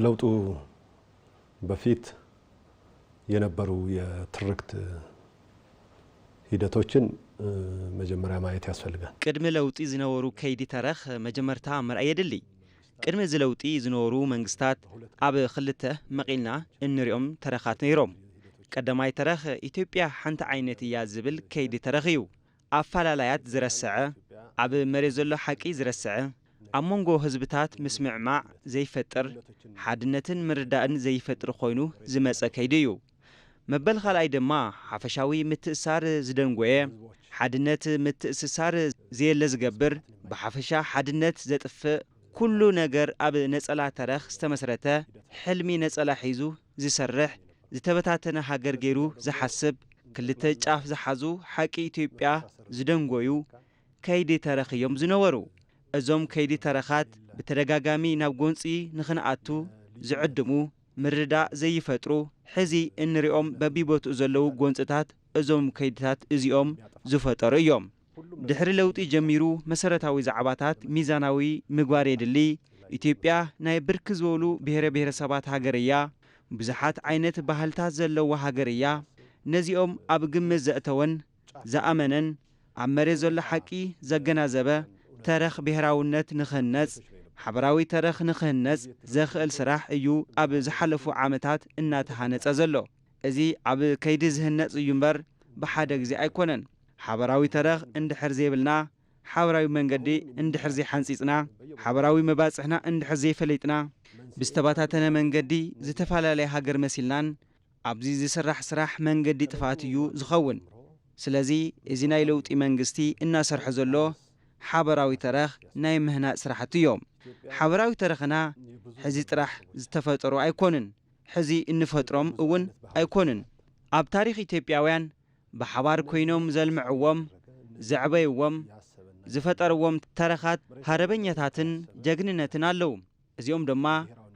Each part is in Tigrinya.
ለውጡ በፊት የነበሩ የትርክት ሂደቶችን መጀመሪያ ማየት ያስፈልጋል። ቅድሚ ለውጢ ዝነበሩ ከይዲ ተረኽ መጀመርታ ምርኣይ የድሊ። ቅድሚ እዚ ለውጢ ዝነበሩ መንግስታት ኣብ ክልተ መቒልና እንሪኦም ተረኻት ነይሮም። ቀዳማይ ተረኽ ኢትዮጵያ ሓንቲ ዓይነት እያ ዝብል ከይዲ ተረኽ እዩ። ኣፈላላያት ዝረስዐ፣ ኣብ መሬት ዘሎ ሓቂ ዝረስዐ፣ ኣብ መንጎ ህዝብታት ምስምዕማዕ ዘይፈጥር፣ ሓድነትን ምርዳእን ዘይፈጥር ኮይኑ ዝመጸ ከይዲ እዩ። መበል ካልኣይ ድማ ሓፈሻዊ ምትእሳር ዝደንጎየ፣ ሓድነት ምትእስሳር ዘየለ ዝገብር፣ ብሓፈሻ ሓድነት ዘጥፍእ፣ ኩሉ ነገር ኣብ ነጸላ ተረኽ ዝተመስረተ፣ ሕልሚ ነጸላ ሒዙ ዝሰርሕ፣ ዝተበታተነ ሃገር ገይሩ ዝሓስብ፣ ክልተ ጫፍ ዝሓዙ ሓቂ ኢትዮጵያ ዝደንጎዩ ከይዲ ተረኽ እዮም ዝነበሩ። እዞም ከይዲ ተረኻት ብተደጋጋሚ ናብ ጎንፂ ንኽንኣቱ ዝዕድሙ፣ ምርዳእ ዘይፈጥሩ፣ ሕዚ እንሪኦም በቢቦትኡ ዘለዉ ጎንፅታት እዞም ከይድታት እዚኦም ዝፈጠሩ እዮም። ድሕሪ ለውጢ ጀሚሩ መሰረታዊ ዛዕባታት ሚዛናዊ ምግባር የድሊ። ኢትዮጵያ ናይ ብርክ ዝበሉ ብሄረ ብሄረሰባት ሃገር እያ። ብዙሓት ዓይነት ባህልታት ዘለዋ ሃገር እያ። ነዚኦም ኣብ ግምት ዘእተወን ዝኣመነን ኣብ መሬት ዘሎ ሓቂ ዘገናዘበ ተረኽ ብሄራውነት ንኽህነጽ፣ ሓበራዊ ተረኽ ንኽህነጽ ዘኽእል ስራሕ እዩ ኣብ ዝሓለፉ ዓመታት እናተሃነጸ ዘሎ። እዚ ኣብ ከይዲ ዝህነጽ እዩ እምበር ብሓደ ግዜ ኣይኮነን። ሓበራዊ ተረኽ እንድሕር ዘይብልና፣ ሓበራዊ መንገዲ እንድሕር ዘይሓንጺጽና፣ ሓበራዊ መባጽሕና እንድሕር ዘይፈለጥና፣ ብዝተባታተነ መንገዲ ዝተፈላለየ ሃገር መሲልናን ኣብዚ ዝስራሕ ስራሕ መንገዲ ጥፍኣት እዩ ዝኸውን። ስለዚ እዚ ናይ ለውጢ መንግስቲ እናሰርሖ ዘሎ ሓበራዊ ተረኽ ናይ ምህናጽ ስራሕቲ እዮም። ሓበራዊ ተረኽና ሕዚ ጥራሕ ዝተፈጠሩ ኣይኮኑን፣ ሕዚ እንፈጥሮም እውን ኣይኮኑን። ኣብ ታሪኽ ኢትዮጵያውያን ብሓባር ኮይኖም ዘልምዕዎም፣ ዘዕበይዎም፣ ዝፈጠርዎም ተረኻት ሃረበኛታትን ጀግንነትን ኣለዉ። እዚኦም ድማ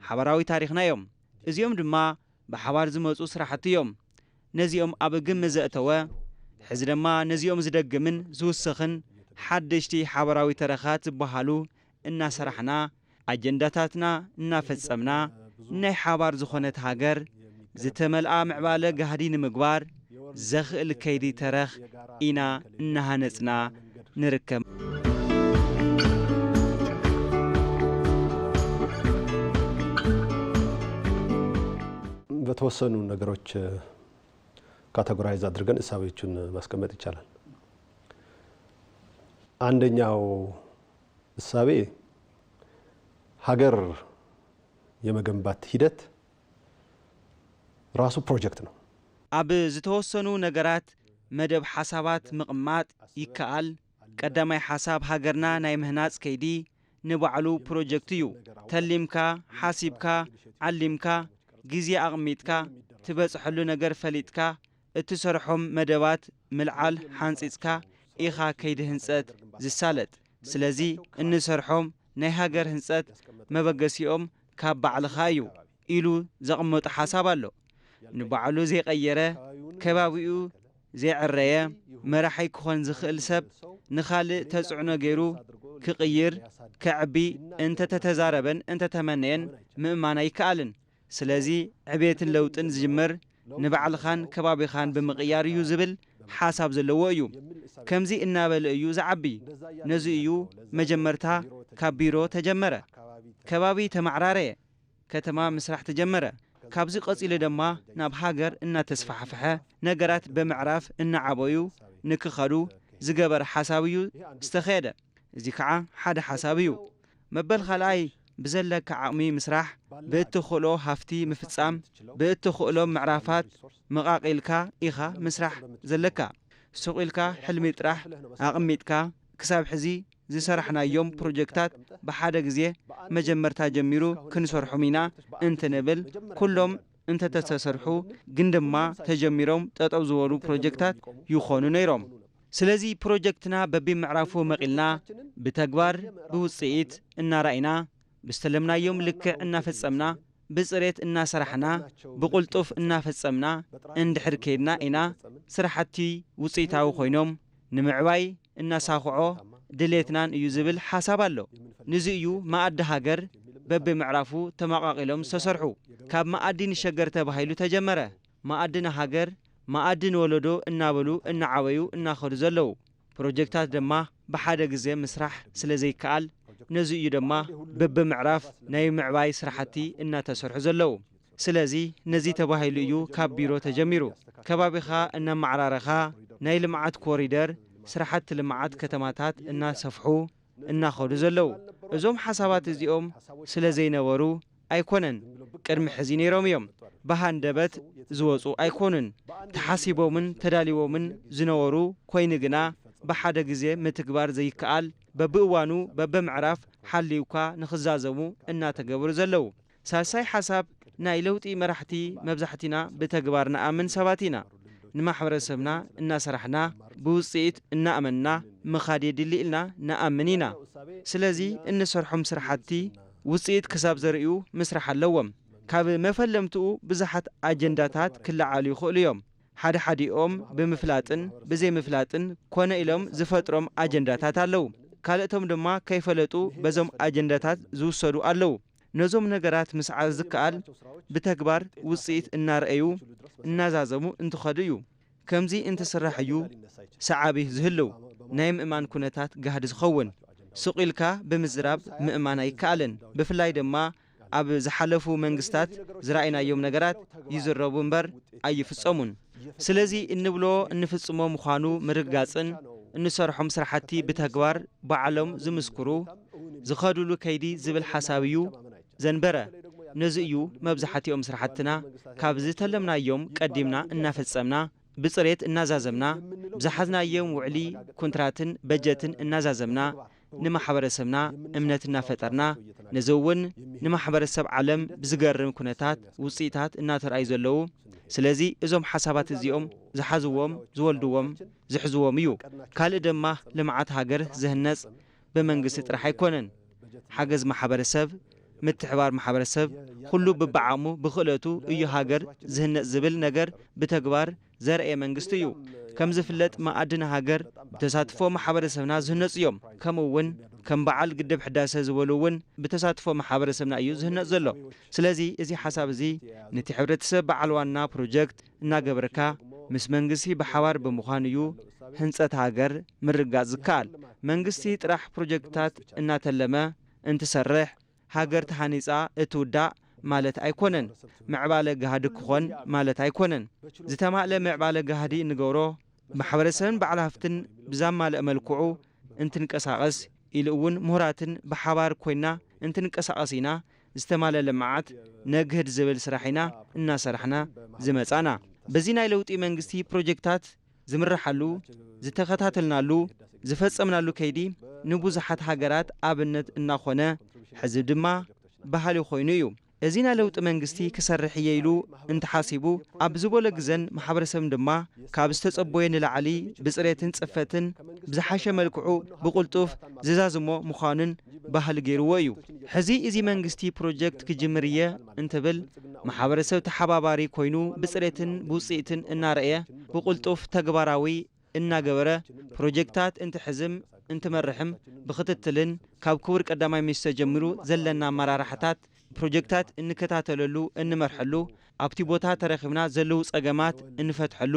ሓባራዊ ታሪኽና እዮም። እዚኦም ድማ ብሓባር ዝመጹ ስራሕቲ እዮም። ነዚኦም ኣብ ግምት ዘእተወ፣ ሕዚ ድማ ነዚኦም ዝደግምን ዝውስኽን ሓደሽቲ ሓባራዊ ተረኻት ዝበሃሉ እናሰራሕና፣ ኣጀንዳታትና እናፈጸምና፣ ናይ ሓባር ዝኾነት ሃገር ዝተመልኣ ምዕባለ ጋህዲ ንምግባር ዘኽእል ከይዲ ተረኽ ኢና እናሃነጽና ንርከብ። በተወሰኑ ነገሮች ካተጎራይዝ አድርገን እሳቤዎቹን ማስቀመጥ ይቻላል። አንደኛው እሳቤ ሀገር የመገንባት ሂደት ራሱ ፕሮጀክት ነው። ኣብ ዝተወሰኑ ነገራት መደብ ሓሳባት ምቕማጥ ይከኣል። ቀዳማይ ሓሳብ ሃገርና ናይ ምህናጽ ከይዲ ንባዕሉ ፕሮጀክት እዩ። ተሊምካ፣ ሓሲብካ፣ ዓሊምካ፣ ግዜ ኣቕሚጥካ፣ ትበጽሐሉ ነገር ፈሊጥካ፣ እትሰርሖም መደባት ምልዓል ሓንጺጽካ ኢኻ ከይዲ ህንጸት ዝሳለጥ። ስለዚ እንሰርሖም ናይ ሃገር ህንጸት መበገሲኦም ካብ ባዕልኻ እዩ ኢሉ ዘቐመጦ ሓሳብ ኣሎ። ንባዕሉ ዘይቀየረ፣ ከባቢኡ ዘይዕረየ መራሒ ክኾን ዝኽእል ሰብ ንኻልእ ተጽዕኖ ገይሩ ክቕይር፣ ከዕቢ እንተተተዛረበን እንተተመነየን ምእማን ኣይከኣልን። ስለዚ ዕቤትን ለውጥን ዝጅምር ንባዕልኻን ከባቢኻን ብምቕያር እዩ ዝብል ሓሳብ ዘለዎ እዩ። ከምዚ እናበለ እዩ ዝዓቢ። ነዚ እዩ መጀመርታ ካብ ቢሮ ተጀመረ። ከባቢ ተማዕራረየ፣ ከተማ ምስራሕ ተጀመረ። ካብዚ ቀጺሉ ድማ ናብ ሃገር እናተስፋሕፍሐ፣ ነገራት ብምዕራፍ እናዓበዩ ንክኸዱ ዝገበረ ሓሳብ እዩ ዝተኸየደ። እዚ ከዓ ሓደ ሓሳብ እዩ። መበል ካልኣይ ብዘለካ ዓቕሚ ምስራሕ፣ ብእትኽእሎ ሃፍቲ ምፍጻም፣ ብእትኽእሎም ምዕራፋት መቓቒልካ ኢኻ ምስራሕ ዘለካ። ሱቕ ኢልካ ሕልሚ ጥራሕ ኣቕሚጥካ ክሳብ ሕዚ ዝሰራሕናዮም ፕሮጀክታት ብሓደ ግዜ መጀመርታ ጀሚሩ ክንሰርሖም ኢና እንትንብል፣ ኩሎም እንተተሰርሑ ግን ድማ ተጀሚሮም ጠጠው ዝበሉ ፕሮጀክታት ይኾኑ ነይሮም። ስለዚ ፕሮጀክትና በቢምዕራፉ መቒልና ብተግባር ብውፅኢት እናራኢና ብዝተለምናዮም ልክዕ እናፈጸምና ብፅሬት እናሰራሕና ብቕልጡፍ እናፈጸምና እንድሕር ከይድና ኢና ስራሕቲ ውፅኢታዊ ኮይኖም ንምዕባይ እናሳኽዖ ድሌትናን እዩ ዝብል ሓሳብ ኣሎ። ንዚ እዩ መኣዲ ሃገር በብምዕራፉ ተመቓቒሎም ዝተሰርሑ። ካብ መኣዲ ንሸገር ተባሂሉ ተጀመረ። መኣዲ ንሃገር፣ መኣዲ ንወለዶ እናበሉ እናዓበዩ እናኸዱ ዘለዉ ፕሮጀክታት ድማ ብሓደ ግዜ ምስራሕ ስለ ዘይከኣል፣ ነዚ እዩ ድማ በብምዕራፍ ናይ ምዕባይ ስራሕቲ እናተሰርሑ ዘለዉ። ስለዚ ነዚ ተባሂሉ እዩ ካብ ቢሮ ተጀሚሩ። ከባቢኻ እናመዓራረኻ ናይ ልምዓት ኮሪደር፣ ስራሕቲ ልምዓት ከተማታት እናሰፍሑ እናኸዱ ዘለዉ። እዞም ሓሳባት እዚኦም ስለ ዘይነበሩ ኣይኮነን፣ ቅድሚ ሕዚ ነይሮም እዮም። ብሃንደበት ዝወፁ ኣይኮኑን። ተሓሲቦምን ተዳሊዎምን ዝነበሩ ኮይኑ ግና ብሓደ ግዜ ምትግባር ዘይከኣል፣ በብእዋኑ በብምዕራፍ ሓልዩካ ንኽዛዘሙ እናተገበሩ ዘለዉ። ሳልሳይ ሓሳብ ናይ ለውጢ መራሕቲ መብዛሕቲና ብተግባር ንኣምን ሰባት ኢና። ንማሕበረሰብና እናሰራሕና ብውፅኢት እናኣመንና ምኻድ የድሊ ኢልና ንኣምን ኢና። ስለዚ እንሰርሖም ስራሕቲ ውፅኢት ክሳብ ዘርእዩ ምስራሕ ኣለዎም። ካብ መፈለምትኡ ብዙሓት ኣጀንዳታት ክለዓሉ ይኽእሉ እዮም። ሓደ ሓዲኦም ብምፍላጥን ብዘይምፍላጥን ኮነ ኢሎም ዝፈጥሮም ኣጀንዳታት ኣለዉ። ካልእቶም ድማ ከይፈለጡ በዞም ኣጀንዳታት ዝውሰዱ ኣለዉ። ነዞም ነገራት ምስዓር ዝከኣል ብተግባር ውፅኢት እናረኣዩ እናዛዘሙ እንትኸዱ እዩ። ከምዚ እንትስራሕ እዩ ሰዓቢ ዝህልው ናይ ምእማን ኩነታት ጋህዲ ዝኸውን። ሱቕ ኢልካ ብምዝራብ ምእማን ኣይከኣልን። ብፍላይ ድማ ኣብ ዝሓለፉ መንግስታት ዝረኣይናዮም ነገራት ይዝረቡ እምበር ኣይፍጸሙን። ስለዚ እንብሎ እንፍጽሞ ምዃኑ ምርግጋጽን እንሰርሖም ስራሕቲ ብተግባር ባዕሎም ዝምስክሩ ዝኸዱሉ ከይዲ ዝብል ሓሳብ እዩ ዘንበረ። ነዚ እዩ መብዛሕትኦም ስራሕትና ካብ ዝተለምናዮም ቀዲምና እናፈጸምና፣ ብጽሬት እናዛዘምና፣ ብዝሓዝናዮም ውዕሊ፣ ኩንትራትን በጀትን እናዛዘምና፣ ንማሕበረሰብና እምነት እናፈጠርና፣ ነዚ እውን ንማሕበረሰብ ዓለም ብዝገርም ኩነታት ውፅኢታት እናተርኣዩ ዘለዉ። ስለዚ እዞም ሓሳባት እዚኦም ዝሓዝዎም፣ ዝወልድዎም፣ ዝሕዝዎም እዩ። ካልእ ድማ ልምዓት ሃገር ዝህነፅ ብመንግስቲ ጥራሕ ኣይኮነን። ሓገዝ ማሕበረሰብ፣ ምትሕባር ማሕበረሰብ፣ ኩሉ ብብዓቕሙ ብክእለቱ እዩ ሃገር ዝህነፅ ዝብል ነገር ብተግባር ዘርአየ መንግስቲ እዩ። ከም ዝፍለጥ መኣዲ ንሃገር ብተሳትፎ ማሕበረሰብና ዝህነፁ እዮም። ከምኡ እውን ከም በዓል ግድብ ሕዳሰ ዝበሉ እውን ብተሳትፎ ማሕበረሰብና እዩ ዝህነፅ ዘሎ። ስለዚ እዚ ሓሳብ እዚ ነቲ ሕብረተሰብ በዓል ዋና ፕሮጀክት እናገበርካ ምስ መንግስቲ ብሓባር ብምዃን እዩ ህንፀት ሃገር ምርግጋፅ ዝከኣል። መንግስቲ ጥራሕ ፕሮጀክትታት እናተለመ እንትሰርሕ ሃገር ተሃኒፃ እትውዳእ ማለት ኣይኮነን። ምዕባለ ጋህዲ ክኾን ማለት ኣይኮነን። ዝተማልአ ምዕባለ ጋህዲ እንገብሮ ማሕበረሰብን በዓል ሃፍትን ብዛማልአ መልክዑ እንትንቀሳቐስ ኢሉ እውን ምሁራትን ብሓባር ኮይና እንትንቀሳቐስ ኢና ዝተማልአ ልምዓት ነግህድ ዝብል ስራሕ ኢና እናሰራሕና ዝመፃና። በዚ ናይ ለውጢ መንግስቲ ፕሮጀክታት ዝምርሓሉ፣ ዝተኸታተልናሉ፣ ዝፈጸምናሉ ከይዲ ንብዙሓት ሃገራት ኣብነት እናኾነ፣ ሕዚ ድማ ባህሊ ኮይኑ እዩ። እዚ ናይ ለውጢ መንግስቲ ክሰርሕ እየ ኢሉ እንተሓሲቡ፣ ኣብ ዝበሎ ግዘን ማሕበረሰብን ድማ ካብ ዝተጸበዮ ንላዕሊ ብጽሬትን ጽፈትን ብዝሓሸ መልክዑ ብቕልጡፍ ዝዛዝሞ ምዃኑን ባህሊ ገይርዎ እዩ። ሕዚ እዚ መንግስቲ ፕሮጀክት ክጅምር እየ እንትብል፣ ማሕበረሰብ ተሓባባሪ ኮይኑ ብጽሬትን ብውጽኢትን እናረእየ ብቕልጡፍ ተግባራዊ እናገበረ ፕሮጀክታት እንትሕዝም እንትመርሕም ብክትትልን ካብ ክቡር ቀዳማይ ሚኒስተር ጀሚሩ ዘለና ኣመራርሓታት ፕሮጀክታት እንከታተለሉ እንመርሐሉ ኣብቲ ቦታ ተረኺብና ዘለዉ ጸገማት እንፈትሐሉ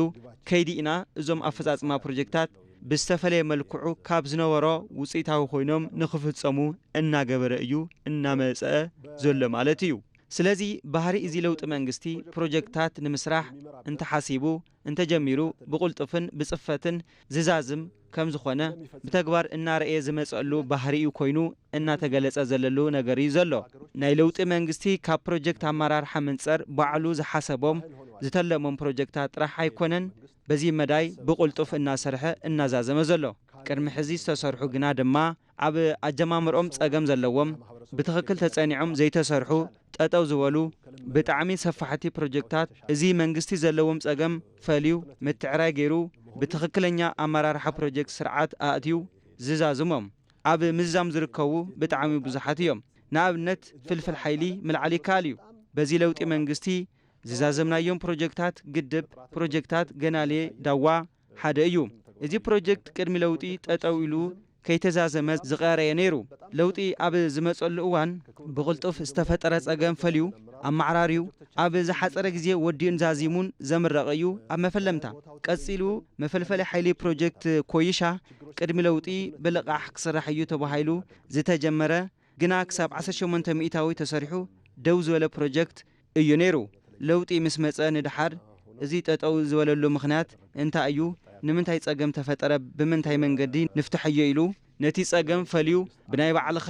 ከይዲ ኢና። እዞም ኣፈጻጽማ ፕሮጀክታት ብዝተፈለየ መልክዑ ካብ ዝነበሮ ውጽኢታዊ ኮይኖም ንክፍጸሙ እናገበረ እዩ እናመጸ ዘሎ ማለት እዩ። ስለዚ ባህሪ እዚ ለውጢ መንግስቲ ፕሮጀክታት ንምስራሕ እንተሓሲቡ እንተጀሚሩ ብቕልጡፍን ብጽፈትን ዝዛዝም ከም ዝኾነ ብተግባር እናረእየ ዝመጸሉ ባህሪ እዩ ኮይኑ እናተገለጸ ዘለሉ ነገር እዩ ዘሎ። ናይ ለውጢ መንግስቲ ካብ ፕሮጀክት ኣመራርሓ መንጸር ባዕሉ ዝሓሰቦም ዝተለሞም ፕሮጀክታት ጥራሕ ኣይኮነን በዚ መዳይ ብቕልጡፍ እናሰርሐ እናዛዘመ ዘሎ። ቅድሚ ሕዚ ዝተሰርሑ ግና ድማ ኣብ ኣጀማምርኦም ጸገም ዘለዎም፣ ብትኽክል ተጸኒዖም ዘይተሰርሑ፣ ጠጠው ዝበሉ ብጣዕሚ ሰፋሕቲ ፕሮጀክታት፣ እዚ መንግስቲ ዘለዎም ጸገም ፈልዩ ምትዕራይ ገይሩ ብትኽክለኛ ኣመራርሓ ፕሮጀክት ስርዓት ኣእትዩ ዝዛዝሞም ኣብ ምዝዛም ዝርከቡ ብጣዕሚ ብዙሓት እዮም። ንኣብነት ፍልፍል ሓይሊ ምልዓል ይከኣል እዩ። በዚ ለውጢ መንግስቲ ዝዛዘምናዮም ፕሮጀክታት ግድብ፣ ፕሮጀክታት ገናሌ፣ ዳዋ ሓደ እዩ። እዚ ፕሮጀክት ቅድሚ ለውጢ ጠጠው ኢሉ ከይተዛዘመ ዝቐረየ ነይሩ። ለውጢ ኣብ ዝመጸሉ እዋን ብቕልጡፍ ዝተፈጠረ ጸገም ፈልዩ ኣመዓራርዩ ኣብ ዝሓጸረ ግዜ ወዲኡን ዛዚሙን ዘምረቐ እዩ ኣብ መፈለምታ። ቀጺሉ መፈልፈሊ ሓይሊ ፕሮጀክት ኮይሻ ቅድሚ ለውጢ ብልቓሕ ክስራሕ እዩ ተባሂሉ ዝተጀመረ ግና ክሳብ ዓሰርተ ሸሞንተ ሚእታዊ ተሰሪሑ ደው ዝበለ ፕሮጀክት እዩ ነይሩ። ለውጢ ምስ መጸ ንድሓር እዚ ጠጠው ዝበለሉ ምኽንያት እንታይ እዩ? ንምንታይ ጸገም ተፈጠረ? ብምንታይ መንገዲ ንፍትሐዮ ኢሉ ነቲ ጸገም ፈልዩ ብናይ ባዕልኻ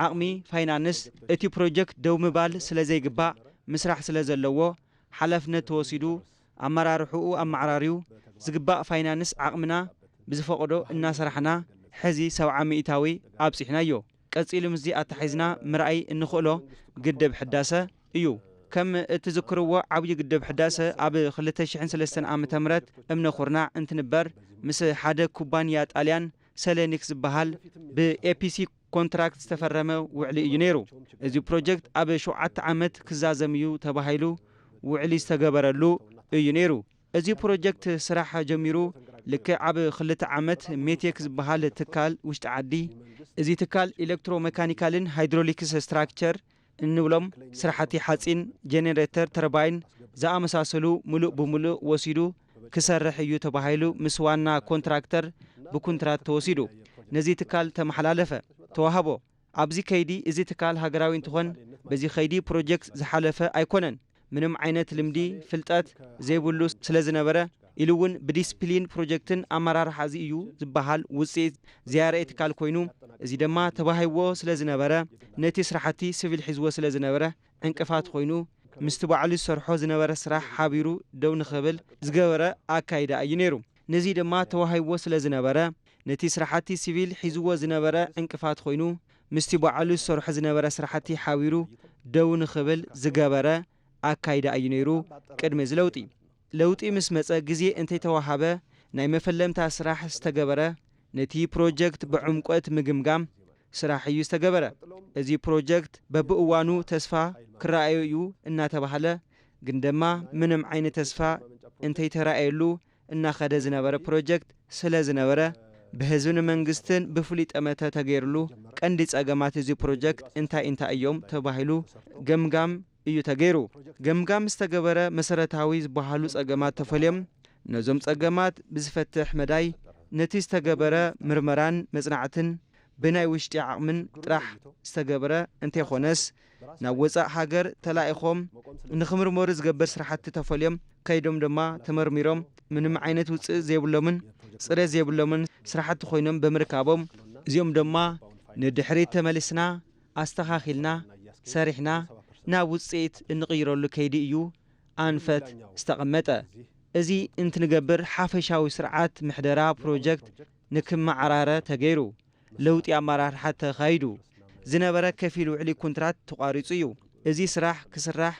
ዓቕሚ ፋይናንስ እቲ ፕሮጀክት ደው ምባል ስለ ዘይግባእ ምስራሕ ስለ ዘለዎ ሓላፍነት ተወሲዱ ኣመራርሕኡ ኣመዓራርዩ ዝግባእ ፋይናንስ ዓቕምና ብዝፈቕዶ እናሰራሕና ሕዚ ሰብዓ ሚእታዊ ኣብጺሕናዮ። ቀጺሉ ምስዚ ኣተሓሒዝና ምርኣይ እንኽእሎ ግድብ ሕዳሰ እዩ። ከም እትዝክርዎ ዓብዪ ግድብ ሕዳሰ ኣብ ክልተ ሽሕን ሰለስተን ዓመተ ምህረት እምነ ኩርናዕ እንትንበር ምስ ሓደ ኩባንያ ጣልያን ሰሌኒክ ዝበሃል ብኤፒሲ ኮንትራክት ዝተፈረመ ውዕሊ እዩ ነይሩ። እዚ ፕሮጀክት ኣብ ሸውዓተ ዓመት ክዛዘም እዩ ተባሂሉ ውዕሊ ዝተገበረሉ እዩ ነይሩ። እዚ ፕሮጀክት ስራሕ ጀሚሩ ልክዕ ኣብ ክልተ ዓመት ሜቴክ ዝበሃል ትካል ውሽጢ ዓዲ፣ እዚ ትካል ኤሌክትሮ መካኒካልን ሃይድሮሊክስ ስትራክቸር እንብሎም ስራሕቲ ሓፂን፣ ጄኔሬተር፣ ተርባይን ዝኣመሳሰሉ ሙሉእ ብሙሉእ ወሲዱ ክሰርሕ እዩ ተባሂሉ ምስ ዋና ኮንትራክተር ብኩንትራት ተወሲዱ ነዚ ትካል ተመሓላለፈ፣ ተዋህቦ። ኣብዚ ከይዲ እዚ ትካል ሃገራዊ እንትኾን በዚ ከይዲ ፕሮጀክት ዝሓለፈ ኣይኮነን። ምንም ዓይነት ልምዲ፣ ፍልጠት ዘይብሉ ስለ ዝነበረ ኢሉ እውን ብዲስፕሊን ፕሮጀክትን ኣመራርሓ እዚ እዩ ዝበሃል ውፅኢት ዘያርኤ ትካል ኮይኑ እዚ ድማ ተባሂዎ ስለ ዝነበረ ነቲ ስራሕቲ ሲቪል ሒዝዎ ስለ ዝነበረ ዕንቅፋት ኮይኑ ምስቲ ባዕሉ ዝሰርሖ ዝነበረ ስራሕ ሓቢሩ ደው ንኽብል ዝገበረ ኣካይዳ እዩ ነይሩ። ነዚ ድማ ተዋሂብዎ ስለ ዝነበረ ነቲ ስራሕቲ ሲቪል ሒዝዎ ዝነበረ ዕንቅፋት ኮይኑ ምስቲ ባዕሉ ዝሰርሖ ዝነበረ ስራሕቲ ሓቢሩ ደው ንኽብል ዝገበረ ኣካይዳ እዩ ነይሩ። ቅድሚ እዚ ለውጢ ለውጢ ምስ መጸ ግዜ እንተይተዋሃበ ናይ መፈለምታ ስራሕ ዝተገበረ ነቲ ፕሮጀክት ብዕምቆት ምግምጋም ስራሕ እዩ ዝተገበረ። እዚ ፕሮጀክት በብእዋኑ ተስፋ ክረኣዮ እዩ እናተባህለ ግን ድማ ምንም ዓይነት ተስፋ እንተይተራእየሉ እናኸደ ዝነበረ ፕሮጀክት ስለ ዝነበረ ብህዝብን መንግስትን ብፍሉይ ጠመተ ተገይርሉ ቀንዲ ጸገማት እዚ ፕሮጀክት እንታይ እንታይ እዮም ተባሂሉ ገምጋም እዩ ተገይሩ። ገምጋም ዝተገበረ መሰረታዊ ዝበሃሉ ጸገማት ተፈልዮም ነዞም ጸገማት ብዝፈትሕ መዳይ ነቲ ዝተገበረ ምርመራን መጽናዕትን ብናይ ውሽጢ ዓቕምን ጥራሕ ዝተገበረ እንተይኮነስ ናብ ወፃእ ሃገር ተላኢኾም ንክምርመሩ ዝገብር ስራሕቲ ተፈልዮም ከይዶም ድማ ተመርሚሮም ምንም ዓይነት ውፅእ ዘይብሎምን ፅሬት ዘይብሎምን ስራሕቲ ኮይኖም ብምርካቦም እዚኦም ድማ ንድሕሪት ተመሊስና ኣስተኻኺልና ሰሪሕና ናብ ውፅኢት እንቕይረሉ ከይዲ እዩ ኣንፈት ዝተቐመጠ። እዚ እንትንገብር ሓፈሻዊ ስርዓት ምሕደራ ፕሮጀክት ንክመዓራረ ተገይሩ። ለውጢ ኣመራርሓ ተኻይዱ ዝነበረ ከፊል ውዕሊ ኩንትራት ተቋሪጹ እዩ። እዚ ስራሕ ክስራሕ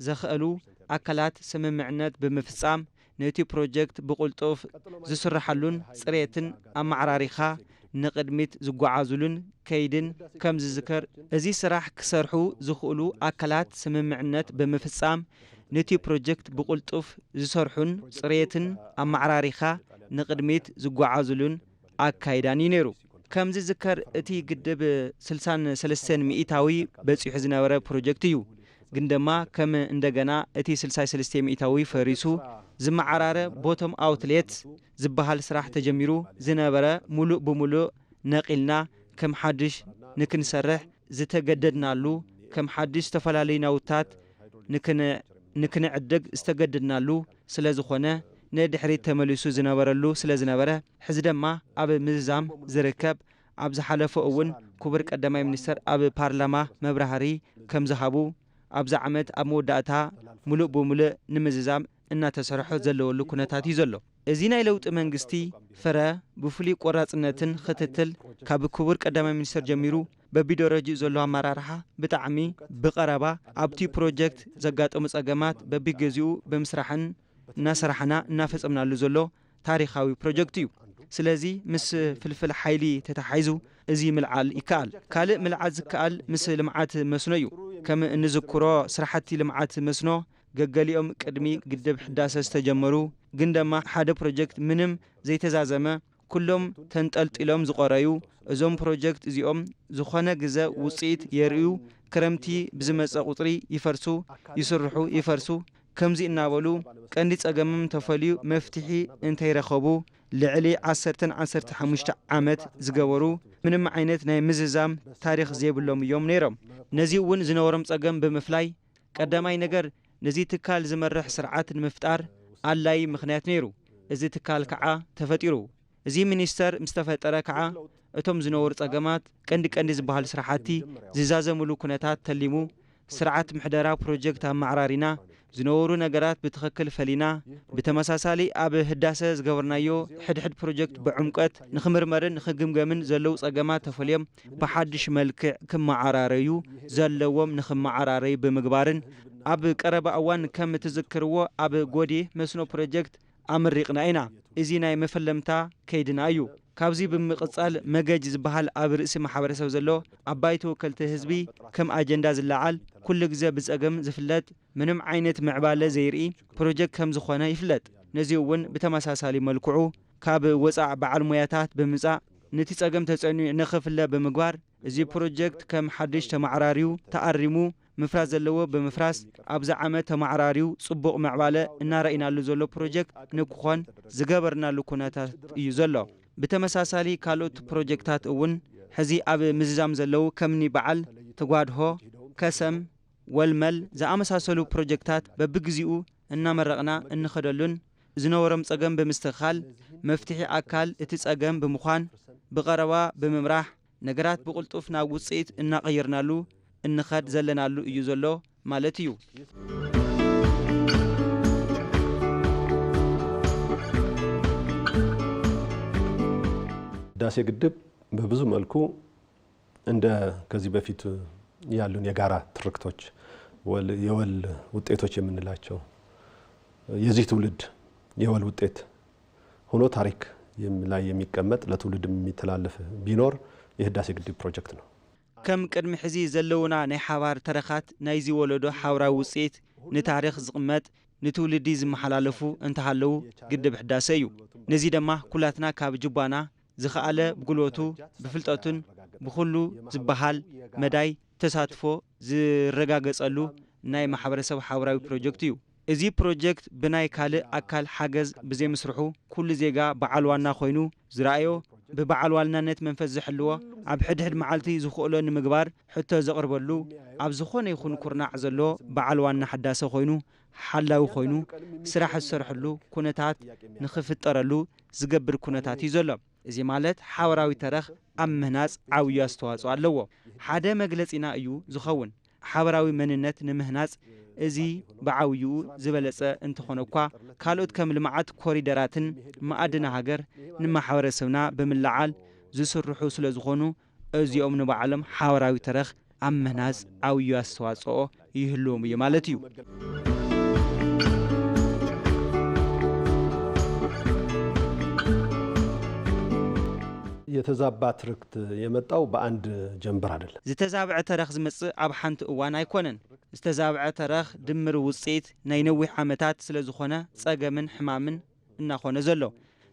ዘኽእሉ ኣካላት ስምምዕነት ብምፍጻም ነቲ ፕሮጀክት ብቕልጡፍ ዝስርሓሉን ጽሬትን ኣመዓራሪኻ ንቕድሚት ዝጓዓዙሉን ከይድን ከም ዝዝከር፣ እዚ ስራሕ ክሰርሑ ዝኽእሉ ኣካላት ስምምዕነት ብምፍጻም ነቲ ፕሮጀክት ብቕልጡፍ ዝሰርሑን ጽሬትን ኣመዓራሪኻ ንቕድሚት ዝጓዓዙሉን ኣካይዳን እዩ ነይሩ። ከም ዝዝከር እቲ ግድብ ስልሳን ሰለስተን ሚእታዊ በጺሑ ዝነበረ ፕሮጀክት እዩ። ግን ድማ ከም እንደገና እቲ ስልሳ ሰለስተ ሚእታዊ ፈሪሱ ዝመዓራረ ቦቶም ኣውትሌት ዝበሃል ስራሕ ተጀሚሩ ዝነበረ ሙሉእ ብሙሉእ ነቒልና ከም ሓድሽ ንክንሰርሕ ዝተገደድናሉ ከም ሓድሽ ዝተፈላለዩ ናውታት ንክን- ንክንዕድግ ዝተገደድናሉ ስለ ዝኾነ ንድሕሪት ተመሊሱ ዝነበረሉ ስለ ዝነበረ ሕዚ ድማ ኣብ ምዝዛም ዝርከብ ኣብ ዝሓለፈ እውን ክቡር ቀዳማይ ሚኒስተር ኣብ ፓርላማ መብራህሪ ከም ዝሃቡ ኣብዚ ዓመት ኣብ መወዳእታ ሙሉእ ብሙሉእ ንምዝዛም እናተሰርሖ ዘለወሉ ኩነታት እዩ ዘሎ። እዚ ናይ ለውጢ መንግስቲ ፍረ ብፍሉይ ቆራፅነትን ክትትል ካብ ክቡር ቀዳማይ ሚኒስተር ጀሚሩ በቢደረጅኡ ዘሎ ኣመራርሓ ብጣዕሚ ብቐረባ ኣብቲ ፕሮጀክት ዘጋጠሙ ፀገማት በቢግዚኡ ብምስራሕን እናሰራሕና እናፈፀምናሉ ዘሎ ታሪኻዊ ፕሮጀክት እዩ። ስለዚ ምስ ፍልፍል ሓይሊ ተተሓሒዙ እዚ ምልዓል ይከኣል። ካልእ ምልዓል ዝከኣል ምስ ልምዓት መስኖ እዩ። ከም እንዝክሮ ስራሕቲ ልምዓት መስኖ ገገሊኦም ቅድሚ ግድብ ሕዳሰ ዝተጀመሩ ግን ድማ ሓደ ፕሮጀክት ምንም ዘይተዛዘመ ኩሎም ተንጠልጢሎም ዝቆረዩ እዞም ፕሮጀክት እዚኦም ዝኾነ ግዘ ውፅኢት የርእዩ። ክረምቲ ብዝመፀ ቁፅሪ ይፈርሱ፣ ይስርሑ፣ ይፈርሱ። ከምዚ እናበሉ ቀንዲ ፀገሞም ተፈልዩ መፍትሒ እንተይረኸቡ ልዕሊ ዓሰርተን ዓሰርተ ሓሙሽተ ዓመት ዝገበሩ ምንም ዓይነት ናይ ምዝዛም ታሪኽ ዘይብሎም እዮም ነይሮም። ነዚ እውን ዝነበሮም ፀገም ብምፍላይ ቀዳማይ ነገር ነዚ ትካል ዝመርሕ ስርዓት ንምፍጣር ኣድላዪ ምኽንያት ነይሩ። እዚ ትካል ከዓ ተፈጢሩ። እዚ ሚኒስተር ምስ ተፈጠረ ከዓ እቶም ዝነበሩ ጸገማት ቀንዲ ቀንዲ ዝበሃሉ ስራሕቲ ዝዛዘምሉ ኩነታት ተሊሙ ስርዓት ምሕደራ ፕሮጀክት ኣመዓራሪና ዝነበሩ ነገራት ብትኽክል ፈሊና ብተመሳሳሊ ኣብ ህዳሰ ዝገበርናዮ ሕድሕድ ፕሮጀክት ብዕምቀት ንኽምርመርን ንኽግምገምን ዘለዉ ጸገማት ተፈልዮም ብሓድሽ መልክዕ ክመዓራረዩ ዘለዎም ንኽመዓራረዩ ብምግባርን ኣብ ቀረባ እዋን ከም እትዝክርዎ ኣብ ጎዴ መስኖ ፕሮጀክት ኣመሪቕና ኢና። እዚ ናይ መፈለምታ ከይድና እዩ። ካብዚ ብምቕጻል መገጅ ዝበሃል ኣብ ርእሲ ማሕበረሰብ ዘሎ ኣባይ ተወከልቲ ህዝቢ ከም ኣጀንዳ ዝለዓል ኩሉ ግዜ ብጸገም ዝፍለጥ ምንም ዓይነት ምዕባለ ዘይርኢ ፕሮጀክት ከም ዝኾነ ይፍለጥ። ነዚ እውን ብተመሳሳሊ መልክዑ ካብ ወጻዕ በዓል ሞያታት ብምጻእ ነቲ ጸገም ተጸኒዑ ንኽፍለ ብምግባር እዚ ፕሮጀክት ከም ሓድሽ ተመዓራርዩ ተኣሪሙ ምፍራስ ዘለዎ ብምፍራስ ኣብዚ ዓመት ተመዓራርዩ ጽቡቕ ምዕባለ እናረኢናሉ ዘሎ ፕሮጀክት ንክኾን ዝገበርናሉ ኩነታት እዩ ዘሎ። ብተመሳሳሊ ካልኦት ፕሮጀክታት እውን ሕዚ ኣብ ምዝዛም ዘለዉ ከምኒ በዓል ተጓድሆ፣ ከሰም፣ ወልመል ዝኣመሳሰሉ ፕሮጀክታት በብግዚኡ እናመረቕና እንኸደሉን ዝነበሮም ጸገም ብምስትኽኻል መፍትሒ ኣካል እቲ ጸገም ብምዃን ብቐረባ ብምምራሕ ነገራት ብቕልጡፍ ናብ ውጽኢት እናቐየርናሉ እንኸድ ዘለናሉ እዩ ዘሎ ማለት እዩ። ህዳሴ ግድብ በብዙ መልኩ እንደ ከዚህ በፊት ያሉን የጋራ ትርክቶች ወል- የወል ውጤቶች የምንላቸው የዚህ ትውልድ የወል ውጤት ሆኖ ታሪክ የም- ላይ የሚቀመጥ ለትውልድ የሚተላለፍ ቢኖር የህዳሴ ግድብ ፕሮጀክት ነው። ከም ቅድሚ ሕዚ ዘለዉና ናይ ሓባር ተረኻት ናይዚ ወለዶ ሓውራዊ ውፅኢት ንታሪኽ ዝቕመጥ ንትውልዲ ዝመሓላለፉ እንተሃለዉ ግድብ ሕዳሰ እዩ። ነዚ ደማ ኩላትና ካብ ጅባና ዝኸኣለ ብጉልበቱ ብፍልጠቱን ብኹሉ ዝበሃል መዳይ ተሳትፎ ዝረጋገጸሉ ናይ ማሕበረሰብ ሓውራዊ ፕሮጀክት እዩ። እዚ ፕሮጀክት ብናይ ካልእ ኣካል ሓገዝ ብዘይምስርሑ ኩሉ ዜጋ በዓል ዋና ኮይኑ ዝረኣዮ ብበዓል ዋናነት መንፈስ ዝሕልዎ ኣብ ሕድሕድ መዓልቲ ዝኽእሎ ንምግባር ሕቶ ዘቕርበሉ ኣብ ዝኾነ ይኹን ኩርናዕ ዘሎ በዓል ዋና ሕዳሰ ኮይኑ ሓላዊ ኮይኑ ስራሕ ዝሰርሐሉ ኩነታት ንኽፍጠረሉ ዝገብር ኩነታት እዩ ዘሎ። እዚ ማለት ሓበራዊ ተረኽ ኣብ ምህናጽ ዓብዩ ኣስተዋጽኦ ኣለዎ። ሓደ መግለጺና እዩ ዝኸውን። ሓበራዊ መንነት ንምህናጽ እዚ ብዓብይኡ ዝበለጸ እንተኾነ እኳ ካልኦት ከም ልምዓት ኮሪደራትን መኣድን ሃገር ንማሕበረሰብና ብምልዓል ዝስርሑ ስለዝኾኑ እዚኦም ንባዕሎም ሓበራዊ ተረኽ ኣብ ምህናጽ ዓብዩ ኣስተዋጽኦ ይህልዎም እዩ ማለት እዩ። የተዛባ ትርክት የመጣው በአንድ ጀንበር አይደለም። ዝተዛብዐ ተረኽ ዝመጽእ ኣብ ሓንቲ እዋን ኣይኮነን። ዝተዛብዐ ተረኽ ድምር ውጽኢት ናይ ነዊሕ ዓመታት ስለዝኾነ ጸገምን ሕማምን እናኾነ ዘሎ።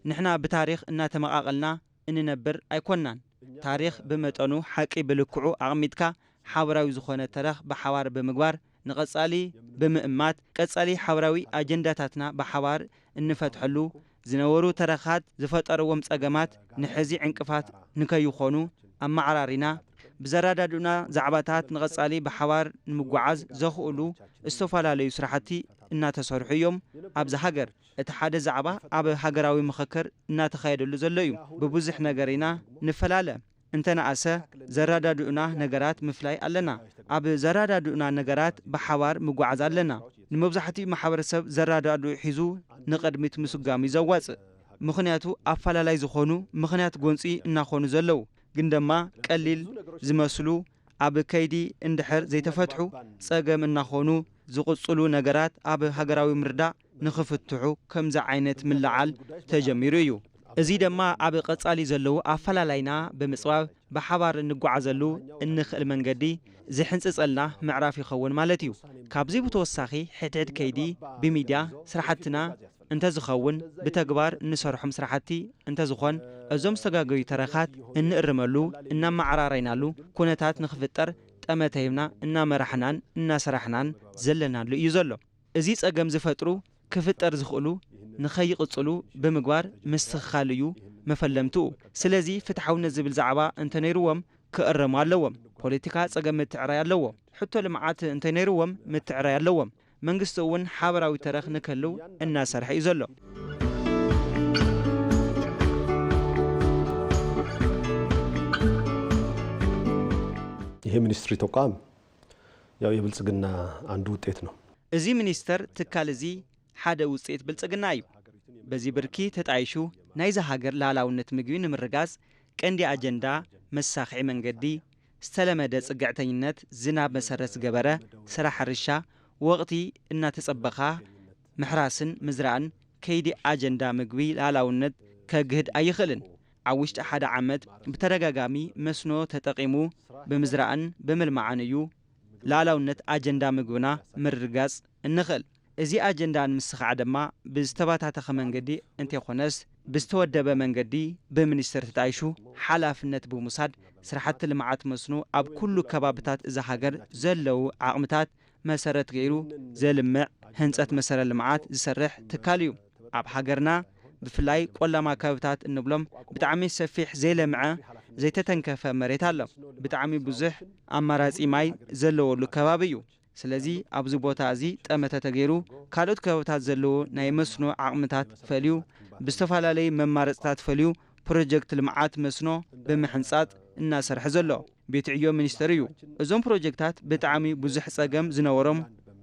ንሕና ብታሪኽ እናተመቓቐልና እንነብር ኣይኮንናን። ታሪኽ ብመጠኑ ሓቂ ብልክዑ ኣቕሚጥካ ሓበራዊ ዝኾነ ተረኽ ብሓባር ብምግባር ንቐጻሊ ብምእማት ቀጻሊ ሓበራዊ ኣጀንዳታትና ብሓባር እንፈትሐሉ ዝነበሩ ተረኻት ዝፈጠርዎም ጸገማት ንሕዚ ዕንቅፋት ንከይኾኑ ኣመዓራሪና ብዘረዳድኡና ዛዕባታት ንቐጻሊ ብሓባር ንምጉዓዝ ዘኽእሉ ዝተፈላለዩ ስራሕቲ እናተሰርሑ እዮም። ኣብዚ ሃገር እቲ ሓደ ዛዕባ ኣብ ሃገራዊ ምኽክር እናተኻየደሉ ዘሎ እዩ። ብብዙሕ ነገር ኢና ንፈላለ። እንተነኣሰ ዘረዳድኡና ነገራት ምፍላይ ኣለና። ኣብ ዘረዳድኡና ነገራት ብሓባር ምጉዓዝ ኣለና። ንመብዛሕትኡ ማሕበረሰብ ዘረዳድኡ ሒዙ ንቕድሚት ምስጓም እዩ ዘዋፅእ። ምኽንያቱ ኣፈላላይ ዝኾኑ ምኽንያት ጎንፂ እናኾኑ ዘለዉ ግን ድማ ቀሊል ዝመስሉ ኣብ ከይዲ እንድሕር ዘይተፈትሑ ፀገም እናኾኑ ዝቕፅሉ ነገራት ኣብ ሃገራዊ ምርዳእ ንኽፍትሑ ከምዚ ዓይነት ምልዓል ተጀሚሩ እዩ። እዚ ድማ ኣብ ቐጻሊ ዘለዉ ኣፈላላይና ብምጽባብ ብሓባር እንጓዓዘሉ እንኽእል መንገዲ ዝሕንጽጸልና ምዕራፍ ይኸውን ማለት እዩ። ካብዚ ብተወሳኺ ሕድሕድ ከይዲ ብሚድያ ስራሕትና እንተዝኸውን ብተግባር እንሰርሖም ስራሕቲ እንተዝኾን እዞም ዝተጋገዩ ተረኻት እንእርመሉ፣ እናመዓራረይናሉ ኩነታት ንኽፍጠር ጠመተ ሂብና እናመራሕናን እናሰራሕናን ዘለናሉ እዩ ዘሎ። እዚ ጸገም ዝፈጥሩ ክፍጠር ዝኽእሉ ንኸይቕጽሉ ብምግባር ምስትኽኻል እዩ መፈለምትኡ። ስለዚ ፍትሓውነት ዝብል ዛዕባ እንተነይርዎም ክእረሙ ኣለዎም። ፖለቲካ ጸገም ምትዕራይ ኣለዎ። ሕቶ ልምዓት እንተነይርዎም ምትዕራይ ኣለዎም። መንግስቲ እውን ሓበራዊ ተረኽ ንክህልው እናሰርሐ እዩ ዘሎ። ይሄ ሚኒስትሪ ተቋም ያው የብልጽግና አንዱ ውጤት ነው። እዚ ሚኒስተር ትካል እዚ ሓደ ውፅኢት ብልፅግና እዩ። በዚ ብርኪ ተጣይሹ ናይዛ ሃገር ላዕላውነት ምግቢ ንምርጋፅ ቀንዲ ኣጀንዳ መሳኽዒ መንገዲ፣ ዝተለመደ ፅግዕተኝነት ዝናብ መሰረት ዝገበረ ስራሕ ሕርሻ ወቕቲ እናተፀበኻ ምሕራስን ምዝራእን ከይዲ ኣጀንዳ ምግቢ ላዕላውነት ከግህድ ኣይኽእልን። ኣብ ውሽጢ ሓደ ዓመት ብተደጋጋሚ መስኖ ተጠቒሙ ብምዝራእን ብምልማዕን እዩ ላዕላውነት ኣጀንዳ ምግብና ምርግጋጽ እንኽእል። እዚ ኣጀንዳ ንምስኻዕ ድማ ብዝተባታተኸ መንገዲ እንተይኾነስ ብዝተወደበ መንገዲ ብሚኒስትር ተጣይሹ ሓላፍነት ብምውሳድ ስራሕቲ ልምዓት መስኖ ኣብ ኩሉ ከባብታት እዛ ሃገር ዘለዉ ዓቕምታት መሰረት ገይሩ ዘልምዕ ህንፀት መሰረተ ልምዓት ዝሰርሕ ትካል እዩ። ኣብ ሃገርና ብፍላይ ቆላማ ከባብታት እንብሎም ብጣዕሚ ሰፊሕ ዘይለምዐ ዘይተተንከፈ መሬት ኣሎ። ብጣዕሚ ብዙሕ ኣማራፂ ማይ ዘለወሉ ከባቢ እዩ። ስለዚ ኣብዚ ቦታ እዚ ጠመተ ተገይሩ ካልኦት ከባብታት ዘለዎ ናይ መስኖ ዓቕምታት ፈልዩ ብዝተፈላለዩ መማረፅታት ፈልዩ ፕሮጀክት ልምዓት መስኖ ብምሕንፃፅ እናሰርሐ ዘሎ ቤት ዕዮ ሚኒስተር እዩ። እዞም ፕሮጀክታት ብጣዕሚ ብዙሕ ፀገም ዝነበሮም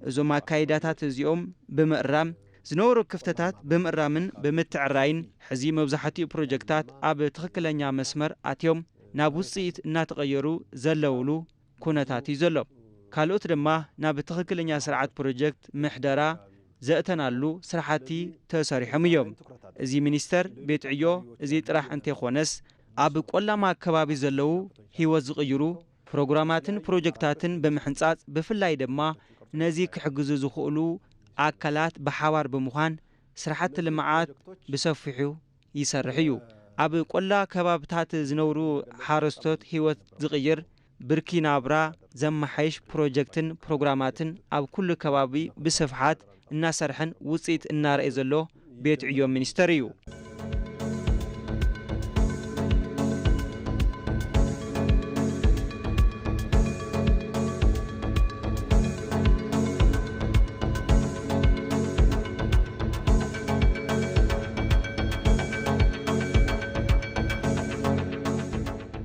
እዞም ኣካይዳታት እዚኦም ብምእራም ዝነበሩ ክፍተታት ብምእራምን ብምትዕራይን ሕዚ መብዛሕትኡ ፕሮጀክታት ኣብ ትኽክለኛ መስመር ኣትዮም ናብ ውፅኢት እናተቐየሩ ዘለውሉ ኩነታት እዩ ዘሎ። ካልኦት ድማ ናብ ትኽክለኛ ስርዓት ፕሮጀክት ምሕደራ ዘእተናሉ ስራሕቲ ተሰሪሖም እዮም። እዚ ሚኒስተር ቤት ዕዮ እዚ ጥራሕ እንተይኮነስ ኣብ ቆላማ ኣከባቢ ዘለዉ ህይወት ዝቕይሩ ፕሮግራማትን ፕሮጀክታትን ብምሕንጻጽ ብፍላይ ድማ ነዚ ክሕግዙ ዝኽእሉ ኣካላት ብሓባር ብምዃን ስራሕቲ ልምዓት ብሰፊሑ ይሰርሕ እዩ። ኣብ ቆላ ከባብታት ዝነብሩ ሓረስቶት ህይወት ዝቕይር ብርኪ ናብራ ዘመሓይሽ ፕሮጀክትን ፕሮግራማትን ኣብ ኩሉ ከባቢ ብስፍሓት እናሰርሐን ውፅኢት እናረኤ ዘሎ ቤት ዕዮ ሚኒስተር እዩ።